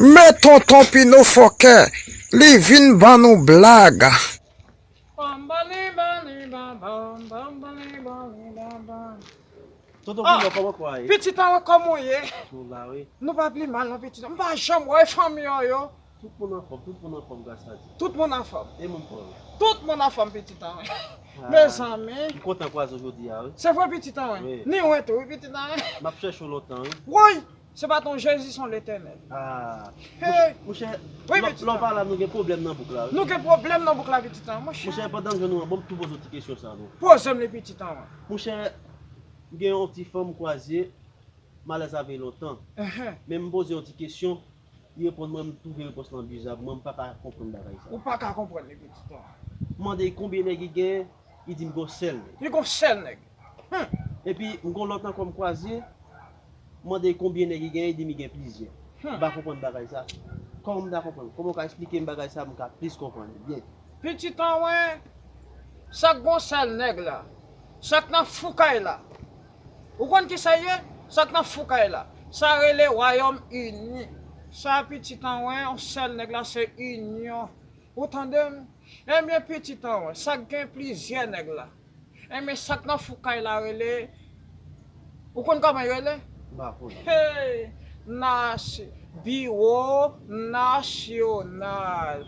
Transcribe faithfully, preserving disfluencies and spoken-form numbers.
Men tonton Pino fòkè, li vin ban nou blag. Tonton Pino, kòman kwa ye? Pitit an, kòman w ye? Nou la wi. Nou pa pli mal non pitit an. M pa janm wè fanmi an yo. Tout moun anfòm, tout moun anfòm gras a Dye. Tout moun anfòm. E moun pa w? Tout moun anfòm pitit an wi. Mezanmi. M kontan kwaze w jodi a wi. Se vre pitit an wi. Ni wè tou wi pitit an wi. M ap chèche w lontan wi. Woy! Se pa t on Jezi, se on Letènèl. Ah. Hey! Monchè, lè w pa la nou gen pwoblèm nan bouk la wi. Nou gen pwoblèm nan bouk la pitit an wi monchè. Monchè, pandan m jwenn ou an, ban m tou poze w ti kesyon sa non. Poze m li pitit an wi. Monchè, m gen yon ti fanm m kwaze, m alèz avè l lontan. Men m poze yon ti kesyon, li reponn mwen, m twouve repons lan biza pou mwen, m pa ka konprann bagay sa. Ou pa ka konprann li pitit an. M mande l konbyen nèg li genyen, li di m gon sèl nèg. Li gon sèl nèg. Hum. Epi m gon lòt ankò m kwaze, m mande l konbyen nèg li genyen, li di m li gen plizyè. Hum. M pa konprann bagay sa. Kòman m ta konprann? Kòman w ka eksplike m bagay sa pou m ka plis konprann li byen? Pitit an wen, sa k gon sèl nèg la, sa k nan foukay la. Ou konn kisa l ye? Sa k nan foukay la. Sa rele Wayòm Ini. Sa pitit an wen, yon sèl nèg la se inyon. Ou tande m? Ebyen pitit an wen, sa k gen plizyè nèg la. Enben sa k nan foukay la rele, ou konn kòman l rele? M pa konnen. Hey! Nas, Biwo Nasyonal.